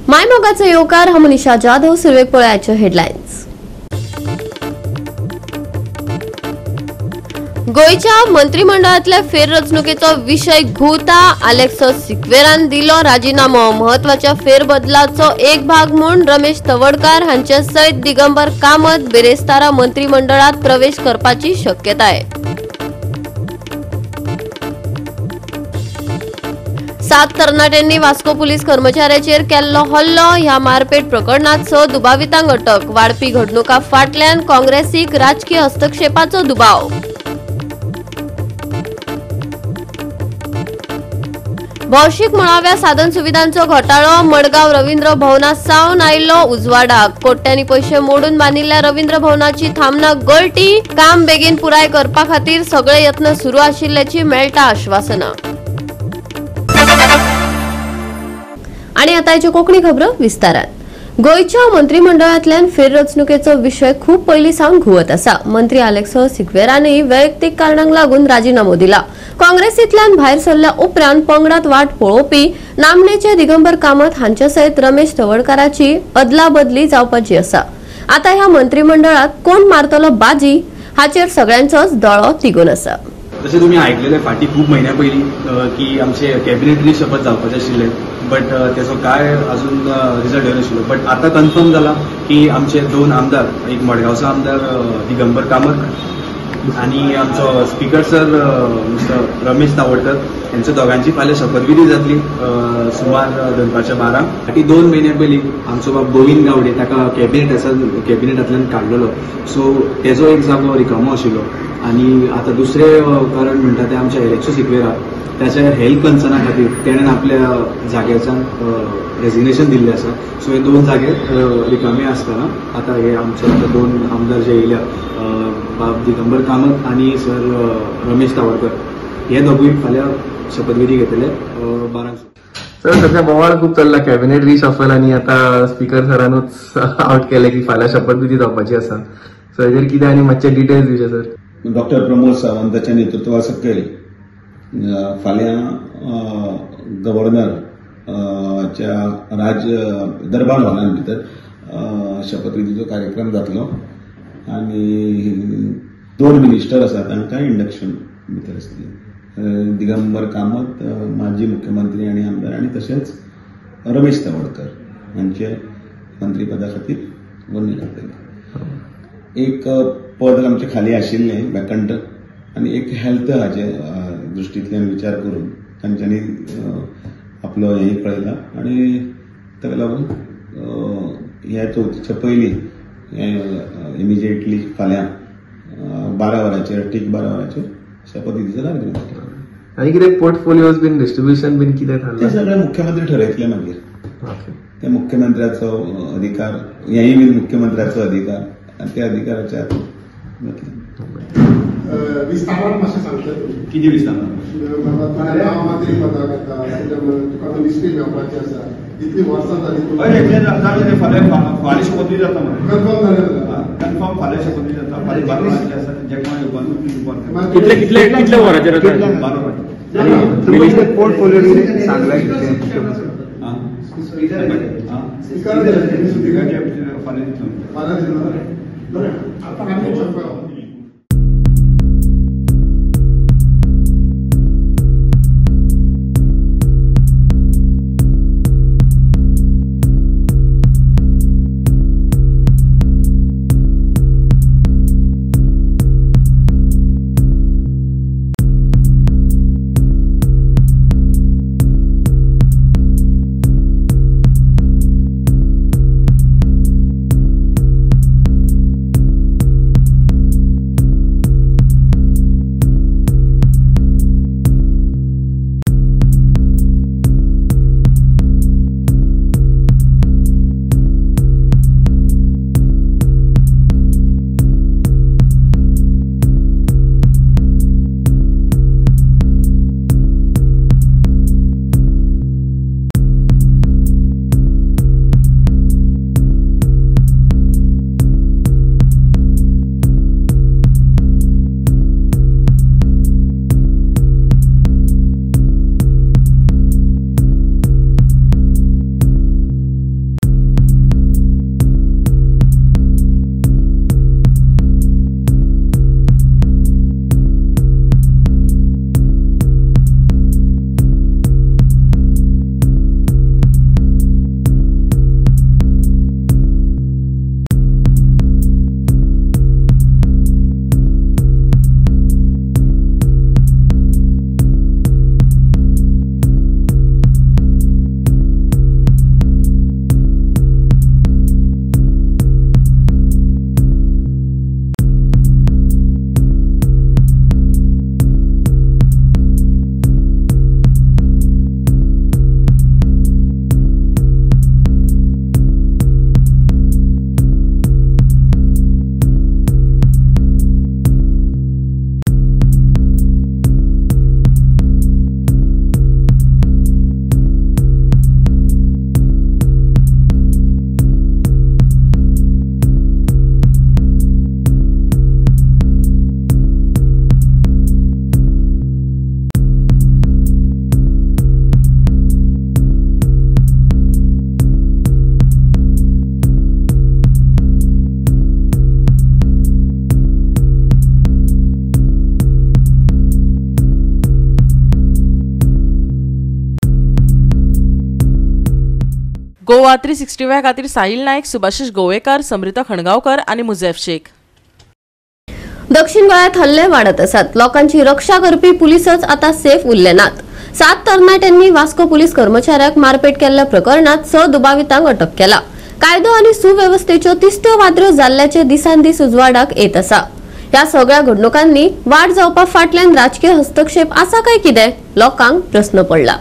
मायमोगाचो येवकार. हांव मनीषा जाधव. सुरवेक पळयाच्यो हेडलायन्स. गोंयच्या मंत्रिमंडळातल्या फेररचणुकेचो विशय घुंवता. आलेक्सो सिक्वेरान दिलो राजीनामो. म्हत्वाच्या फेरबदलाचो एक भाग म्हूण रमेश तवडकार हांचे सयत दिगंबर कामत बिरेस्तारा मंत्रिमंडळात प्रवेश करपाची शक्यताय. 7 तरणाट्यांनी वास्को पुलीस कर्मचाऱ्याचेर केल्लो हल्लो. ह्या मारपेट प्रकरणात 6 दुबावितांक अटक. वाडपी घडणुका फाटल्यान काँग्रेसीक राजकीय हस्तक्षेपाचो दुबाव. भौशीक मुळाव्या साधन सुविधांचो घोटाळो. मडगांव रवींद्र भवना सावन आयिल्लो उजवाडाक. कोट्यांनी पयशे मोडून बांदिल्ल्या रवींद्र भवनाची थांबना गळटी. काम बेगीन पुराय करपा खातीर सगळे यत्न सुरू आशिल्ल्याची मेळटा आश्वासना. आणि आता ह्यो कोंकणी खबरो विस्तारात. गोंयच्या मंत्रिमंडळांतल्यान फेररचणुकेचो विशय खूब पयलीं सावन घुंवत आसा. मंत्री आलेक्सो सिक्वेरानय वैयक्तीक कारणांक लागून राजीनामो दिला. काँग्रेसींतल्यान भायर सरल्या उपरांत पंगडात वाट पळोवपी नामनेचे दिगंबर कामत हांचे सयत रमेश तवडकाराची अदलाबदली जावपाची आसा. आता ह्या मंत्रिमंडळात कोण मारतलो बाजी हाचेर सगळ्यांचोच दोळो तिगून आसा. जशें तुमी आयकलेलें फाटीं खूब म्हयन्या पयलीं की आमचे कॅबिनेटरी शपथ जावपाचें आशिल्लें, बट तेजो काय अजून रिजल्ट येवनाशिल्लो. बट आतां कन्फर्म जाला की आमचे 2 आमदार, एक मडगांवचो आमदार दिगंबर कामत आनी आमचो स्पीकर सर मिस्टर रमेश तावडकर, हेंच्या दोगांची फाल्यां शपथविधी जातली सुमार दनपारच्या 12. फाटीं 2 म्हयन्या पयलीं आमचो बाब गोविंद गावडे ताका कॅबिनेटांतल्यान काडलेलो, सो तेजो एक जागो रिकामो आशिल्लो. आनी आतां दुसरें कारण म्हणटा तें आमच्या एलेक्सो सिक्वेरा ताच्या हेल्थ कन्सर्ना खातीर तेणें आपल्या जाग्याच्यान रेजिग्नेशन दिल्लें आसा. सो हे 2 जागे रिकामे आसतना आतां हे आमचे आतां 2 आमदार जे येयल्या, बाब दिगंबर कामत आनी सर रमेश तावडकर, हे दोगूय फाल्यां शपथविधी घेतले 12. सर सध्या बोवाळ खूब चल्ला कॅबिनेट रिशफल आनी आतां स्पीकर सरानूच आवट केलें की फाल्यां शपथविधी जावपाची आसा. सो हेजेर कितें आनी मातशे डिटेल्स दिवचे सर. डॉक्टर प्रमोद सावंताच्या नेतृत्वा सकयल फाल्यां गव्हर्नर च्या राज दरबार हॉलान भितर शपथविधीचो कार्यक्रम जातलो आनी 2 मिनिस्टर आसा तांकां इंडक्शन भितर आसतलें. दिगंबर कामत माजी मुख्यमंत्री आनी आमदार आनी तशेंच रमेश तवडकर हांचे मंत्रीपदा खातीर वर्णी जातली. एक पद आमचे खाली आशिल्लें वेकंट आनी एक हेल्थ हाचे दृश्टींतल्यान विचार करून तांच्यांनी आपलो हें कळयला आनी ताका लागून ह्या चवथीच्या पयलीं इमिजिएटली फाल्यां 12 वरांचेर, ठीक 12 वरांचेर शपथविधीचो कार्यक्रम जातलो. आनी कितें पोर्टफोलियोज बीन डिस्ट्रिब्युशन बीन कितें थारलां तें सगळें मुख्यमंत्री ठरयतले मागीर. ते मुख्यमंत्र्याचो अधिकार, हेंय बीन मुख्यमंत्र्याचो अधिकार आनी त्या अधिकाराच्या विस्तारान मातशें सांगतलें तुमी कितें विस्तारान? मंत्री पदाक येता तुका आतां मिनिस्ट्री मेळपाची आसा, इतली वर्सां जाली. फाल्यां शपथविधी जाता मरे, कन्फर्म जालें? कन्फर्म फाल्यां शपथविधी जाता. फाल्यां 12 वरांचेर आसा जेवण येवपाक. कितले कितले कितले वरांचेर आसा? 12 वरांचेर. पोर्टफोलिओ सांगलाय कितें? फाल्यां दितलो. बरें, आतां आमी गोवा 365 खातीर साहिल नायक, सुभाषिश गोवेकर, समृता खणगांवकर आनी मुझेफ शेख. दक्षिण गोंयांत हल्ले वाडत आसात. लोकांची रक्षा करपी पुलिसच आतां सेफ उरले नात. 7 तरणाट्यांनी वास्को पुलीस कर्मचाऱ्याक मारपेट केल्ल्या प्रकरणात 6 दुबावितांक अटक केला. कायदो आनी सुवेवस्थेच्यो तिसत्यो वादऱ्यो जाल्ल्याचे दिसान दीस उजवाडाक येत आसा. ह्या सगळ्या घडणुकांनी वाड जावपा फाटल्यान राजकीय हस्तक्षेप आसा काय कितें, लोकांक प्रस्न पडला.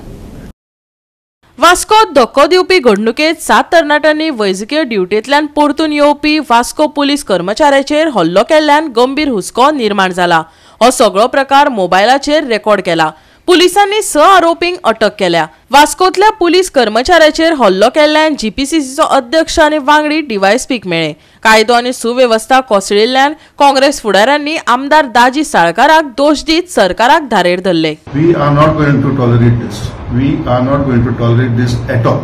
वास्कोत धक्को दिवपी घडणुकेत 7 तरणाट्यांनी वैजकीय ड्युटेंतल्यान परतून येवपी वास्को पुलीस कर्मचाऱ्याचेर हल्लो केल्ल्यान गंभीर हुस्को निर्माण जाला. हो सगळो प्रकार मोबायलाचेर रेकॉर्ड केला. पुलिसांनी 6 आरोपींक अटक केल्या. वास्कोतल्या पुलीस कर्मचाऱ्याचेर हल्लो केल्ल्यान जीपीसीसीचो अध्यक्ष आनी वांगडी डीवायएसपीक मेळ्ळे. कायदो आनी सुवेवस्था कोसळिल्ल्यान काँग्रेस फुडाऱ्यांनी आमदार दाजी साळकाराक दोश दीत सरकाराक धारेर धरले. We are not going to tolerate this. We are not going to tolerate this at all.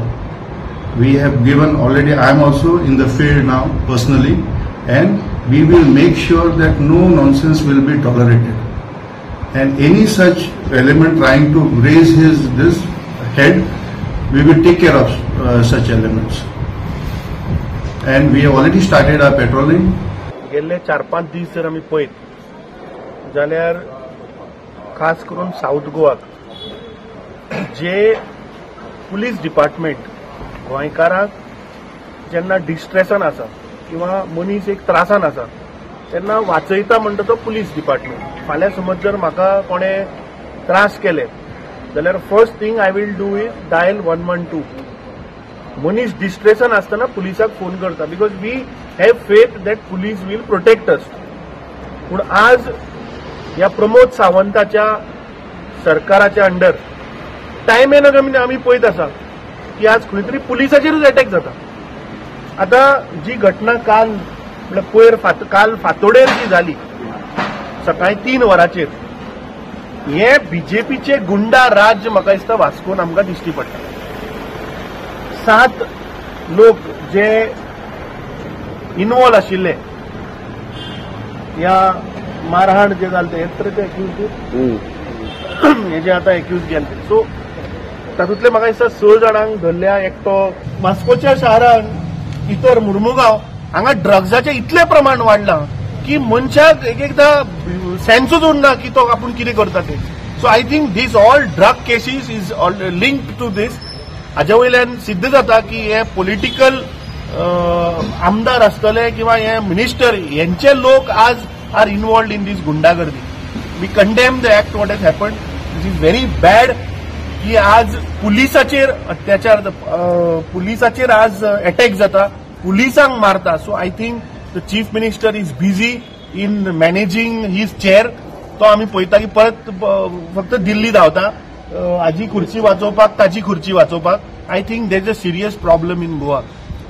We have given already. I am also in the field now personally, and we will make sure that no nonsense will be tolerated. And any such element trying to raise his this head, we will take care of such elements. And we have already started our patrolling. गेल्ले 4-5 दीस जर आमी पळयत जाल्यार खास करून south गोवाक जे police department गोंयकारांक जेन्ना डिस्ट्रेसान आसा किंवा मनीस एक त्रासान आसा तेन्ना वाचयता म्हणटा तो पुलीस डिपार्टमेंट. फाल्यां समज जर म्हाका कोणें त्रास केले जाल्यार first thing I will do is dial 112. मनीस डिस्ट्रेसान आसतना पुलिसाक फोन करता because we have faith that police will protect us. पूण आज ह्या प्रमोद सावंताच्या सरकाराच्या अंडर टायम येना कमी आमी पळयत आसा की आज खंय तरी पुलिसाचेरूच अटॅक जाता. आतां जी घटना काल म्हळ्यार पयर काल फातोडेर जी जाली सकाळी 3 वरांचेर, हे बीजेपीचे गुंडा राज्य म्हाका दिसता वास्कोन आमकां दिश्टी पडटा. 7 लोक जे इन्वॉल्व आशिल्ले ह्या मारहाण जे जालें ते तर ते एक्यूज हे जे आतां एक्यूज गेले सो तातूंतले म्हाका दिसता 6 जाणांक धरल्या. एकटो वास्कोच्या शारांत इतर मुर्मुगांव हांगा ड्रग्साचें इतलें प्रमाण वाडलां की मनशाक एक एकदां सेन्सूच उरना की तो आपूण कितें करता तें. So I think these all drug cases is all linked to this. हाज्या वयल्यान सिद्ध जाता की हे पॉलिटिकल आमदार आसतले किंवा हे मिनिस्टर हेंचे लोक आज are involved in this गुंडागर्दी. We condemn the act what has happened. This is very bad की आज पुलिसाचेर अत्याचार, पुलिसाचेर आज अटॅक जाता, पुलिसांक मारता. So I think the chief minister is busy in managing his chair. तो आमी पळयता की परत फक्त दिल्ली धांवता हाजी खुर्ची वाचोवपाक, ताजी खुर्ची वाचोवपाक. I think there is a serious problem in Goa.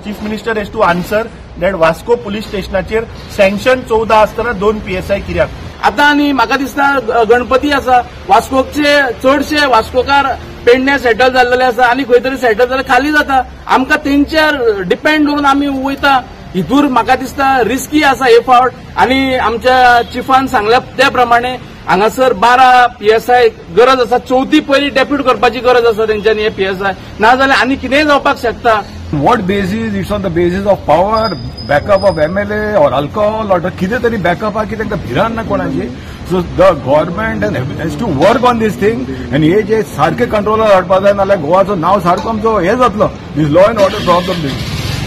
Chief minister has to answer that Vasco police स्टेशनाचेर सँक्शन 14 आसतना 2 PSI कित्याक. आतां आनी म्हाका दिसता गणपती आसा, वास्कोचे चडशे वास्कोकार पेडण्या सेटल जाल्ले आसा आनी खंय तरी सेटल जाल्यार खाली जाता. आमकां तेंचेर डिपेंड करून आमी वयता. हितूर म्हाका दिसता रिस्की आसा हे फावट. आनी आमच्या चिफान सांगल्या त्या प्रमाणे हांगासर 12 PSI गरज आसा. चवथी पयली डेप्यूट करपाची गरज आसा तेंच्यांनी हे PSI, नाजाल्यार आनी कितेंय जावपाक शकता. What basis? It's on the basis of power, backup of MLA or alcohol or कितें तरी बॅकअप आहा की तांकां भिरांत ना कोणाची. So the government has to work on this thing आनी हे जे सारके कंट्रोलार हाडपा जाय, नाल्यार गोवाचो नांव सारको आमचो हें जातलो. This law and order problem this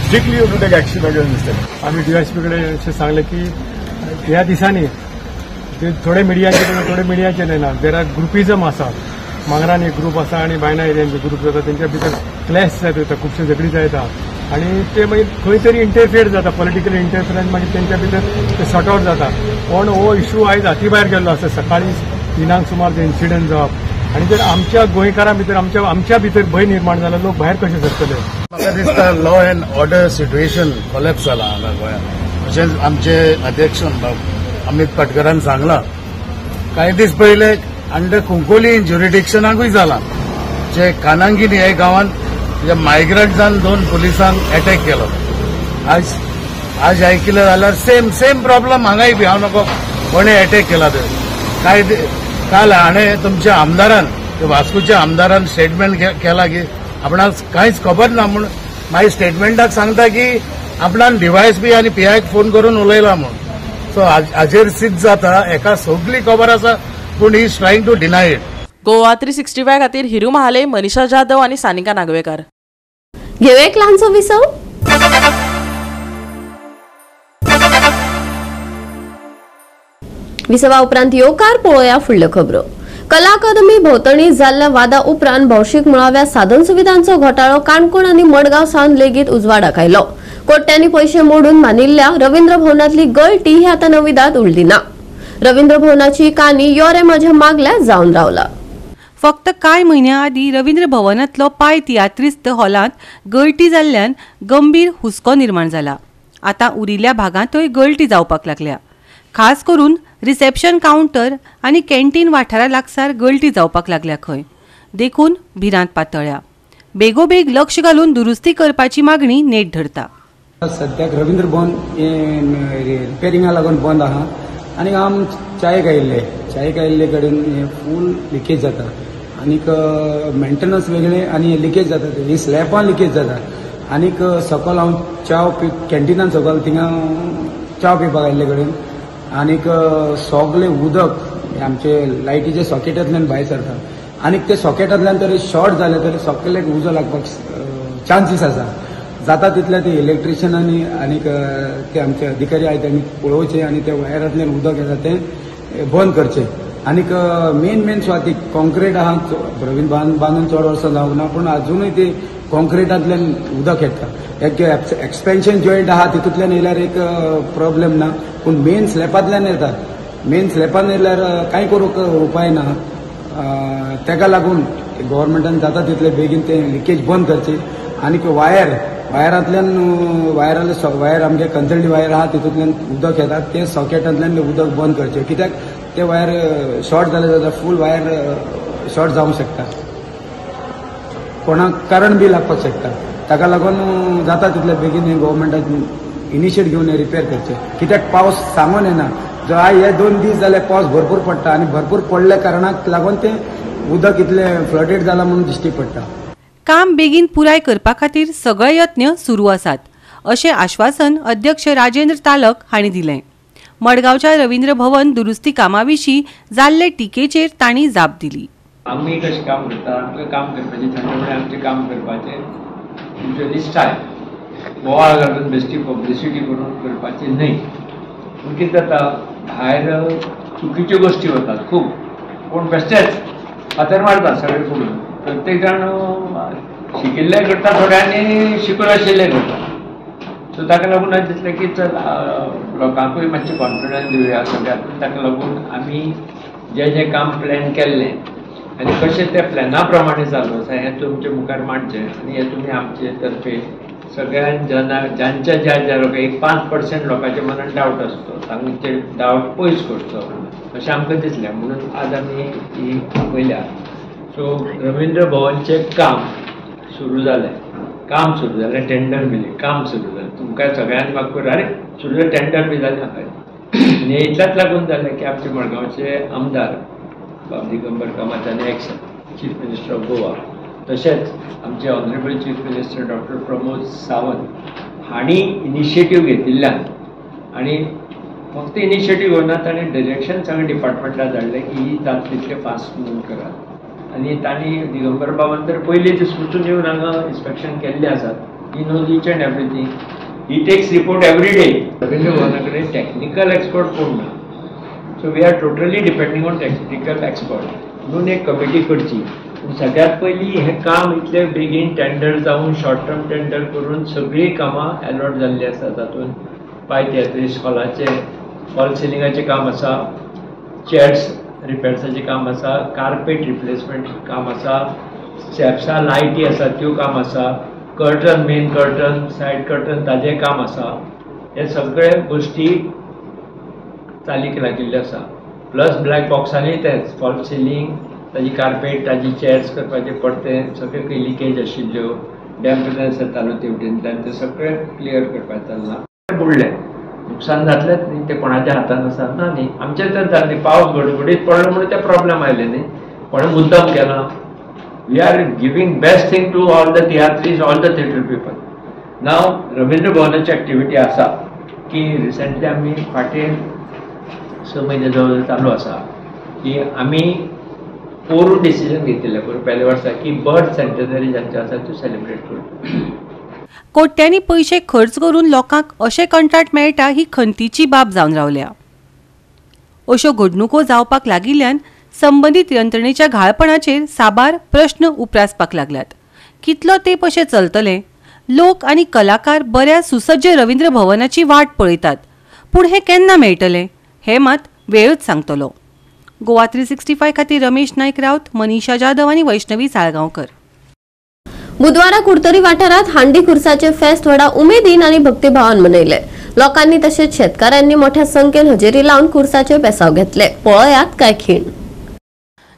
strictly you to take action against this. आमी डीवायएसपी कडेन अशें सांगलें की ह्या दिसांनी थोडे मिडियाचे थोडे मिडियाचे न्हय ना, there are ग्रुपिजम आसा. मांगरान एक ग्रूप आसा आनी बायना एरियान ग्रूप जाता, तेंच्या भितर क्लॅश जायत वयता, खुबशे झगडी जायता आनी ते मागीर खंय तरी इंटरफियर जाता, पॉलिटिकल इंटरफियरन्स मागीर तेंच्या भितर ते सॉर्ट आवट जाता. पण हो इशू आयज हाती भायर गेल्लो आसा. सकाळी 3 सुमार जे इन्सिडंट जावप आनी जर आमच्या गोंयकारां भितर आमच्या भितर भंय निर्माण जाला, लोक भायर कशे सरतले. म्हाका दिसता law and order situation collapse जाला हांगा गोंयांत. तशेंच आमचे अध्यक्ष अमित पाटकरान सांगलां कांय दीस पयले अंडर कुंकोली ज्युरिडिक्शनाकूय जाला, जे कानांगिनी ह्या गांवांत मायग्रंट्सान 2 पुलिसांक अटॅक केलो. आज आयकलें जाल्यार सेम सेम प्रॉब्लम हांगाय बी. हांव नको कोणें अटॅक केला ते काय काल हाणें तुमच्या आमदारान, वास्कोच्या आमदारान स्टेटमेंट केला की आपणाक कांयच खबर ना म्हूण. मागीर स्टेटमेंटाक सांगता की आपणान डीवायएसपी आनी पीआयक फोन करून उलयला म्हूण. सो हाजेर सिद्ध जाता एका सगळी खबर आसा, पूण he is trying to deny it. Goa 365 खातीर हिरू महाले, मनीषा जाधव आनी सानिका नागवेकर. घेवया एक ल्हानसो विसव. विसवा उपरांत येवकार पळोवया फुडल्यो खबरो. कला अकादमी भोंवतणी जाल्ल्या वादा उपरांत भौशीक मुळाव्या साधन सुविधांचो घोटाळो काणकोण आनी मडगांव सावन लेगीत उजवाडाक आयलो. कोट्यांनी पयशे मोडून मानिल्ल्या रवींद्र भवनांतली गळटी ही आतां नविदाद उरली ना. रवींद्र भवनाची कानी यो रे माझ्या मागल्या जावन रावला. फक्त कांय म्हयन्यां आदीं रवींद्र भवनांतलो पाय तियात्रिस्त हॉलांत गळटी जाल्ल्यान गंभीर हुस्को निर्माण जाला. आतां उरिल्ल्या भागांतूय गळटी जावपाक लागल्या. खास करून रिसेप्शन कावंटर आनी कॅन्टीन वाठारा लागसार गळटी जावपाक लागल्या खंय, देखून भिरांत पातळ्या. बेगोबेग लक्ष घालून दुरुस्ती करपाची मागणी नेट धरता. सद्याक रवींद्र भवन हें रिपेरिंगा लागून बंद आहा आनी आम चायेक आयिल्ले, चायेक आयिल्ले कडेन हें फूल लिकेज जाता आनीक मेंटेनन्स वेगळें आनी लिकेज जाता, ही स्लॅबां लिकेज जाता. आनीक सकयल हांव च्याव पी कॅन्टिनान सकयल थिंगा च्याव पिवपाक आयिल्ले कडेन आनीक सगळें उदक आमचे लायटीच्या सॉकेटांतल्यान भायर सरता आनीक ते सॉकेटांतल्यान तरी शॉर्ट जाले तरी सगळ्याक उजो लागपाक चान्सीस आसा. जाता तितले ते इलेक्ट्रिशियनांनी आनीक ते आमचे अधिकारी आहात तांणी पळोवचें आनी त्या वायरांतल्यान उदक येता तें बंद करचें. आनीक मेन मेन सुवाती कॉन्क्रीट आहा, रवींद्र भवन बांदून चड वर्सां जावंक ना पूण आजुनूय ते कॉन्क्रिटांतल्यान उदक येता. एक एक्सपेन्शन जॉयंट आहा तितूंतल्यान येयल्यार एक प्रॉब्लेम ना, पूण मेन स्लॅपांतल्यान येता. मेन स्लॅपान येयल्यार कांय करूंक उपाय ना. ताका लागून गव्हर्मेंटान जाता तितले बेगीन तें लिकेज बंद करची आनीक वायर वायरांतल्यान वायरांतले वायर आमगे कन्सल्टी वायर आहा तितूंतल्यान उदक येता तें सॉकेटांतल्यान उदक बंद करचें, कित्याक ते वायर शॉर्ट जाले जाल्यार फूल वायर शॉर्ट जावंक शकता, कोणाक करंट बी लागपाक शकता. ताका लागून जाता तितले बेगीन गव्हर्मेंटान इनिशिएट घेवन रिपेर करचें, कित्याक पावस सांगून येना. जो आयज हे 2 दीस जाले पावस भरपूर पडटा आनी भरपूर पडल्या कारणाक लागून तें उदक इतलें फ्लडेड जालां म्हणून दिश्टी पडटा. काम बेगीन पुराय करपा खातीर सगळे यत्न सुरू आसात अशें आश्वासन अध्यक्ष राजेंद्र तालक हांणी दिलें. मडगांवच्या रवींद्र भवन दुरुस्ती कामा विशीं जाल्ले टिकेचेर तांणी जाप दिली. आमी कशें काम करता, आमकां काम करपाचें थंड आमचें काम करपाचें युजली स्टायल बोवाळ घालून बेश्टी पब्लिसिटी करून करपाचें न्हय. पूण कितें जाता, भायर चुकीच्यो गोश्टी वतात खूब, पूण बेश्टेच फातर मारतात सगळे करून. प्रत्येक जाण शिकिल्ले करता, थोड्यांनी शिकून आशिल्ले करता. सो ताका लागून अशें दिसलें की चल लोकांकूय मातशें कॉन्फिडन्स दिवया सगळ्याक. ताका लागून आमी जें जें काम प्लॅन केल्लें आनी कशें त्या प्लॅना प्रमाणे चालू आसा हें तुमचे मुखार मांडचें आनी हें तुमी आमचे तर्फे सगळ्या जना जांच्या ज्या ज्या लोकांक एक 5% लोकांच्या मनान डावट आसतो तांचे डावट पयस करचो अशें आमकां दिसलें, म्हणून आज आमी ही आपयल्या. सो रवींद्र भवनचें काम सुरू जालें, काम सुरू जालें, टेंडर मेळ्ळी, काम सुरू जालें. तुमकां सगळ्यांनी म्हाका अरे सुरू जालें, टेंडर बी जालें हय. आनी इतल्याच लागून जालें की आमचे मडगांवचे आमदार बाब दिगंबर कामत आनी ex chief minister of Goa, तशेंच आमचे honourable chief minister doctor Pramod Sawant हांणी इनिशिएटीव घेतिल्ल्यान आनी फक्त इनिशिएटीव घेवना ताणें डिरेक्शन सगळें डिपार्टमेंटाक धाडलें की ही जाता तितलें फास्ट मूव करात. आनी तांणी दिगंबर बाबान तर पयले दीस वचून येवन हांगा इन्स्पेक्शन केल्लें आसा. He knows each and everything, he takes report every day. Ravindra भवना कडेन टॅक्निकल एक्सपर्ट कोण ना, so we are totally depending on technical expert. म्हणून एक कमिटी करची. पूण सगळ्यांत पयलीं हें काम इतले बेगीन टेंडर जावन शॉर्ट टर्म टेंडर करून सगळीं कामां एलॉट जाल्लीं आसा. तातूंत पाय तियात्रिस्ट हॉलाचें हॉल सिलिंगाचें काम आसा, चेअर्स रिपेर्साचें काम आसा, कार्पेट रिप्लेसमेंट काम आसा, स्टेप्सां लायटी आसा त्यो काम आसा, curtain main curtain side curtain ताजें काम आसा. हे सगळे गोश्टी चालीक लागिल्ल्यो आसा. प्लस ब्लॅक बॉक्सांनी तेंच फॉल सिलींग, ताजी कार्पेट, ताजी चेअर्स करपाचें पडतें सगळें खंय लिकेज आशिल्ल्यो, डॅम्पनेस जातालो तेवटेनच्यान तें सगळें क्लियर करपाचें चल्लां. बुडलें नुकसान जातलेंच न्ही, तें कोणाच्या हातान आसा ना न्ही, आमचें तर जालें न्ही. पावस गडगडीत पडलो म्हणून तें प्रॉब्लम आयलें न्ही, कोणें मुद्दम केलां. We are giving best thing to all the tiatrist, all the theatre people. नाव रवींद्र भवनाची एक्टिविटी आसा की रिसेंटली आमी फाटीं 6 म्हयने जवळ चालू आसा की आमी पोरून डिसिजन घेतिल्लें पयल्या वर्सा की बर्थ सेंटेनरी जांचे आसा त्यो सेलिब्रेट करता. कोट्यांनी पयशे खर्च करून लोकांक अशें कंत्राट मेळटा ही खंतीची बाब जावन रावल्या. अश्यो घडणुको जावपाक लागिल्ल्यान संबंदीत यंत्रणेच्या घाळपणाचेर साबार प्रश्न उप्रासपाक लागल्यात. कितलो तेंप अशें चलतलें? लोक आनी कलाकार बऱ्या सुसज्ज रवींद्र भवनाची वाट पळयतात, पूण हें केन्ना मेळटलें हें मात वेळच सांगतलो. गोवा 365 खातीर रमेश नायक राऊत, मनीषा जाधव आनी वैष्णवी साळगांवकर. बुधवारा कुडतरी वाठारात हांडी खुर्साचे फेस्त व्हडा उमेदीन आनी भक्तिभावान मनयले. लोकांनी तशेंच शेतकारांनी मोठ्या संख्येन हजेरी लावन खुर्साचे बेसाव घेतले. पळयात काय खीण.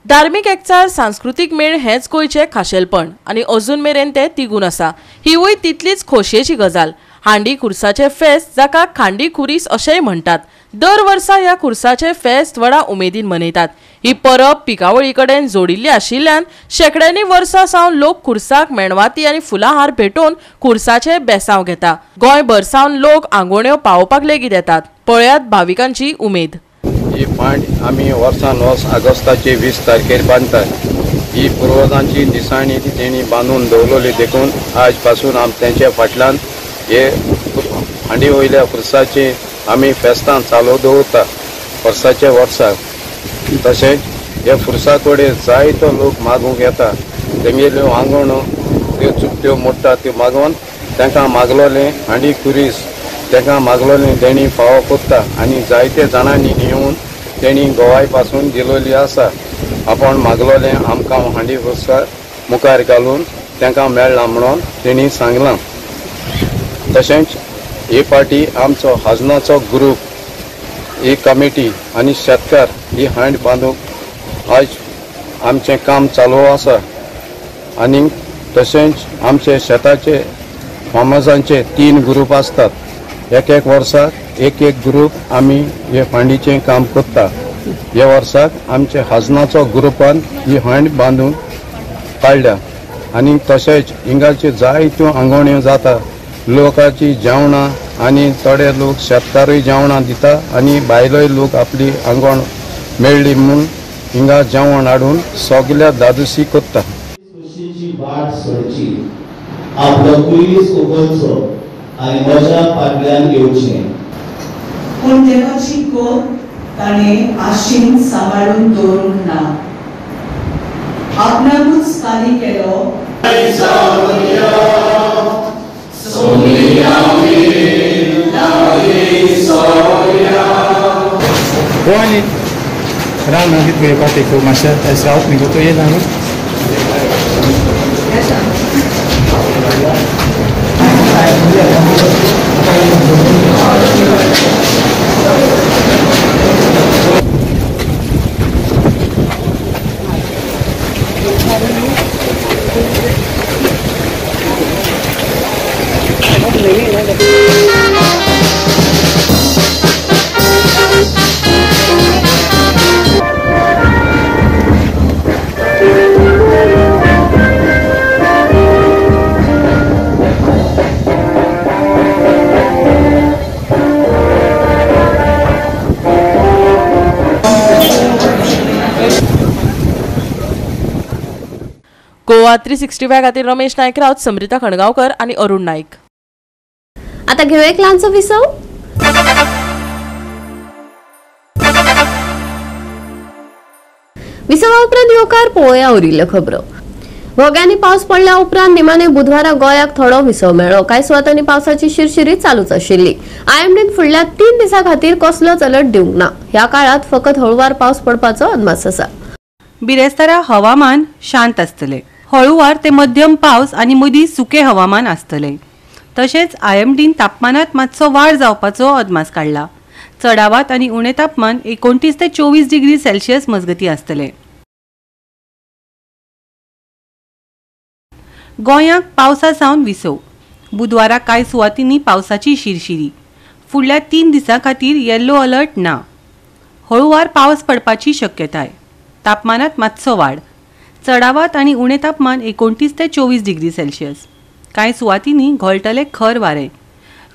धार्मिक एकचार, सांस्कृतीक मेळ हेंच गोंयचें खाशेलपण आनी अजून मेरेन तें तिगून आसा. हिवूय तितलीच खोशयेची गजाल. हांडी खुर्साचें फेस्त, जाका खांडी खुरीस अशेंय म्हणटात, दर वर्सा ह्या खुर्साचें फेस्त व्हडा उमेदीन मनयतात. ही परब पिकावळी कडेन जोडिल्ली आशिल्ल्यान शेंकड्यांनी वर्सां सावन लोक खुर्साक मेणवाती आनी फुलांहार भेटोवन खुर्साचें बेसांव घेता. गोंयभर सावन लोक आंगोण्यो पावोवपाक लेगीत येतात. पळयात भाविकांची उमेद. ही फांड आमी वर्सान वर्स ऑगस्टाचे 20 तारखेर बांदतात. ही पुर्वजांची निसाणी ती तेणी बांदून दवरलेली, देखून आज पासून आम तेंच्या फाटल्यान हे हांडी वयल्या खुर्साची आमी फेस्तां चालू दवरता वर्साच्या वर्साक. तशेंच हे खुर्सा कडेन जायतो लोक मागूंक येता. तेंगेल्यो आंगणो त्यो चुकट्यो मोडटा त्यो मागून तांकां मागलोलें हांडी खुरीस तांकां मागलोलें तेणी फावो कोत्ता आनी जायते जाणांनी येवन तेणी गोवाय पासून दिलोली आसा. आपण मागलोलें आमकां हांडी खुर्सा मुखार घालून तांकां मेळ्ळां म्हणून तेणी सांगलां. तशेंच हे पार्टी आमचो हजनाचो ग्रुप, ही कमिटी आनी शेतकार ही हांड बांदूंक आज आमचें काम चालू आसा. आनी तशेंच आमचे शेताचे फार्मर्सांचे 3 ग्रुप आसतात. एक एक वर्साक एक एक ग्रुप आमी हे हांडीचें काम करता. हे वर्साक आमचे हजनाचो ग्रुपान ही हांड बांदून काडल्या. आनी तशेंच हिंगाच्यो जायत्यो आंगोण्यो जाता. लोकांची जेवणां आनी थोडे लोक शेतकारूय जेवणां दिता आनी बायलोय लोक आपली आंगण मेळ्ळी म्हूण हिंगा जेवण हाडून सगल्या दादोशी करता. खोशीची वाट सोडची, आपलो कुरीस उखलचो आनी म्हज्या फाटल्यान येवचें. पूण देवाची कोप ताणें आशीन सांबाळून दवरूंक ना, आपणाकूच खाली केलो. गोवा 365 खातीर रमेश नायक राऊत, समृता खणगांवकर आनी अरुण नाईक. आता घेऊया एक ल्हानसो विसव. विसवा उपरांत येवकार पळोवया उरिल्ल्यो खबरो. घोग्यांनी पावस पडल्या उपरांत निमाणे बुधवारा गोंयाक थोडो विसव मेळ्ळो. कांय सुवातांनी पावसाची शिरशिरी चालूच आशिल्ली. आयएमडीन फुडल्या 3 दिसां खातीर कसलोच अलर्ट दिवंक ना. ह्या काळात फकत हळुवार पावस पडपाचो अदमास आसा. बिरेस्तारा हवामान शांत आसतलें. हळुवार ते मध्यम पावस आनी मदीं सुकें हवामान आसतलें. तशेंच आयएमडीन तापमानात मातसो वाड जावपाचो अदमास काडला. चडावात आनी उणें तापमान 29 ते 24 डिग्री सेल्सियस मजगतीं आसतलें. गोंयाक पावसा सावन विसव. बुधवारा कांय सुवातींनी पावसाची शिरशिरी. फुडल्या 3 दिसां खातीर येल्लो अलर्ट ना. हळुवार पावस पडपाची शक्यताय. तापमानात मातसो वाड. चडावात आनी उणें तापमान 29 ते 24 डिग्री सेल्सियस. कांय सुवातींनी घोळटले खर वारें.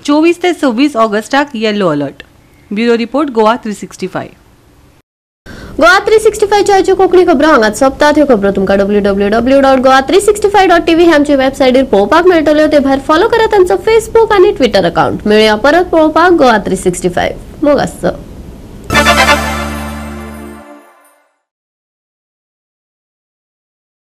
24 ते 26 ऑगस्टाक yellow alert. Bureau report, Goa 365. Goa 365 च्या कोंकणी खबरो हांगाच सोंपतात. ह्यो खबरो तुमकां www.goa365.tv हे आमचे वेबसायटीर पळोवपाक मेळटल्यो. ते भायर फॉलो करात आमचो फेसबूक आनी ट्विटर अकाउंट. मेळया परत पळोवपाक गोवा 365. मोग आसचो.